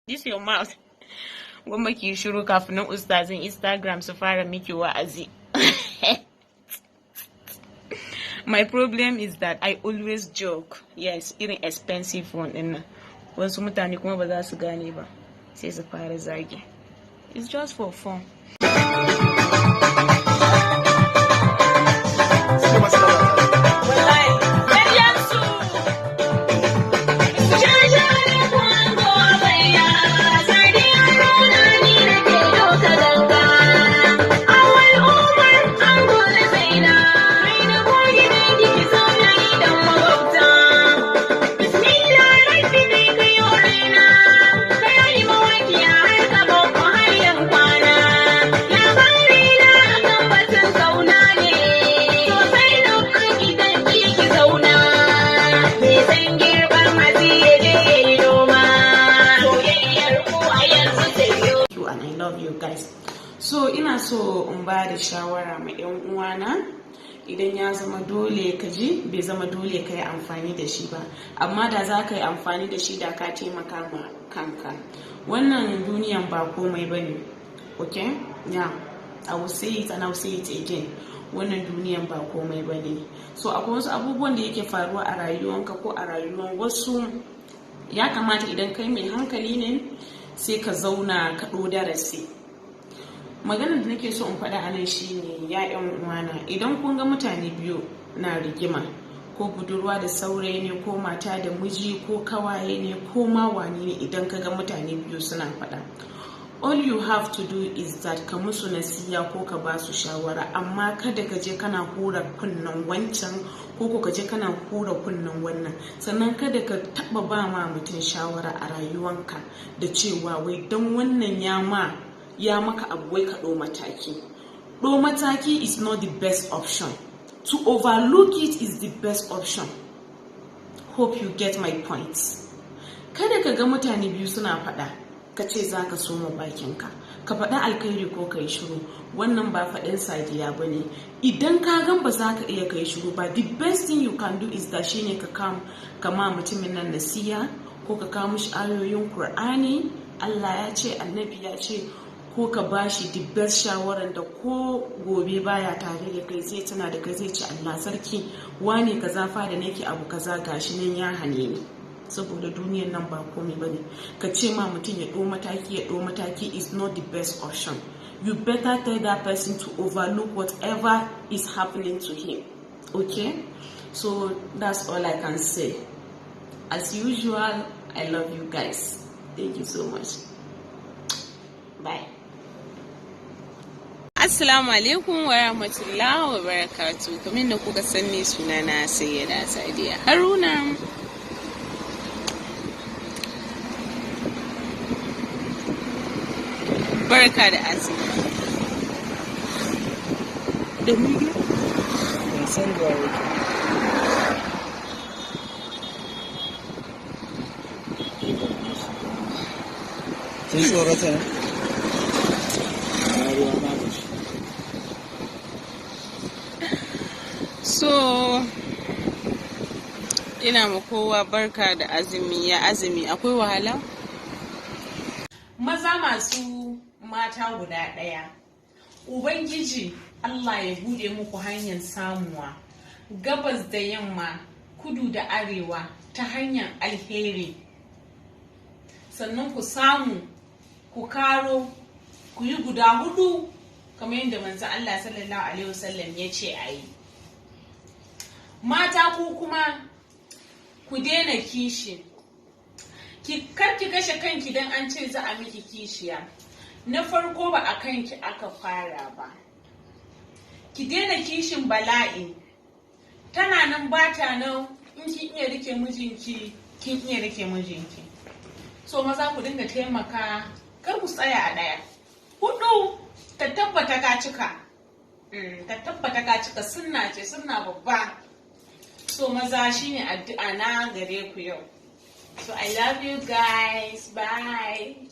This your mouth. Gwamma ki yi shiru kafin nan ustazin Instagram su fara miki wa'azi. My problem is that I always joke. Yes, irin expensive one ɗin nan. Wasu mutane kuma ba za su gane ba. Sai su fara zagi. It's just for fun. Wallahi, ƙaryansu! You and I love you guys. So ina so in ba da shawara ma 'yan uwana: idan ya zama dole ka ji, bai zama dole ka yi amfani da shi ba, amma da za ka yi amfani da shi, da ka taimaka ma kanka. Wannan duniyan ba komai ba ne, okay? Yeah, I will say it and I will say it again: wannan duniyan ba komai ba ne. So akwai wasu abubuwan da yake faruwa a rayuwanka ko a rayuwan wasu, ya kamata idan kai mai hankali ne, sai ka zauna ka ɗau darasi. Maganar da nake so in faɗa a nan shine, ya 'yan uwana, idan kun ga mutane biyu na rigima, ko budurwa da saurayi ne, ko mata da miji, ko kawaye ne, ko ma wane ne, idan ka ga mutane biyu suna faɗa, all you have to do is that ka musu nasiya ko ka ba su shawara, amma kada ka je kana hura kunnen wancan ko ka je kana hura kunnen wannan. Sannan kada ka taba ba ma mutum shawara a rayuwanka da cewa wai don wannan ya ma ya maka abu, wai ka ɗau mataki. Ɗau mataki is not the best option. To overlook it is the best option. Hope you get my point. Kada ka ga mutane biyu suna faɗa, ka ce za ka soma bakinka. Ka faɗa alkhairi ko ka yi shiru, wannan ba faɗin Sadiya ba ne. Idan ka gan ba za ka iya ka yi shiru ba, the best thing you can do is that shine ka kam kama mutumin nan nasiya, ko ka kawo mishi ayoyin Kur'ani, Allah ya ce, Annabi ya ce, ko ka bashi the best shawaran da ko gobe baya tare da kai, zai tuna da kai, zai ce, "Allah sarki, wane kaza fa da nake abu kaza, gashi nan ya hane ni." Saboda duniyan nan ba komai bane. Ka ce ma mutum ya ɗau mataki, ya ɗau mataki is not the best option. You better tell that person to overlook whatever is happening to him, okay? So that's all I can say. As usual, I love you guys. Thank you so much. Bye. Assalamu alaikum wa rahmatullahi wa barakatuh. Kamar da kuka sani, sunana Sayyada Sadiya Haruna. Barka da azumi. Da muke? Ban san da yake. Kin tsorata ne? Na ruwa na da shi. So, ina ma kowa barka da azumi. Ya azumi, akwai wahala? Maza masu mata guda ɗaya, Ubangiji Allah ya buɗe muku hanyar samuwa, gabas da yamma, kudu da arewa, ta hanyar alheri. Sannan ku samu, ku karo, ku yi guda hudu, kamar yadda manzon Allah sallallahu alaihi wasallam ya ce a yi. Mata, ku kuma ku daina kishi. Ki kar ki kashe kanki dan an ce za a miki kishiya. Na farko, ba a kanki aka fara ba. Ki daina kishin bala'i. Tana nan, bata nan, in kin iya rike mijinki, kin iya rike mijinki. So maza, ku dinga taimaka, kar ku tsaya a ɗaya. Hudu, ka tabbata ka cika. Ka tabbata ka cika, sunna ce, sunna babba. So maza, shine addu'a na gare ku yau. So I love you guys. Bye.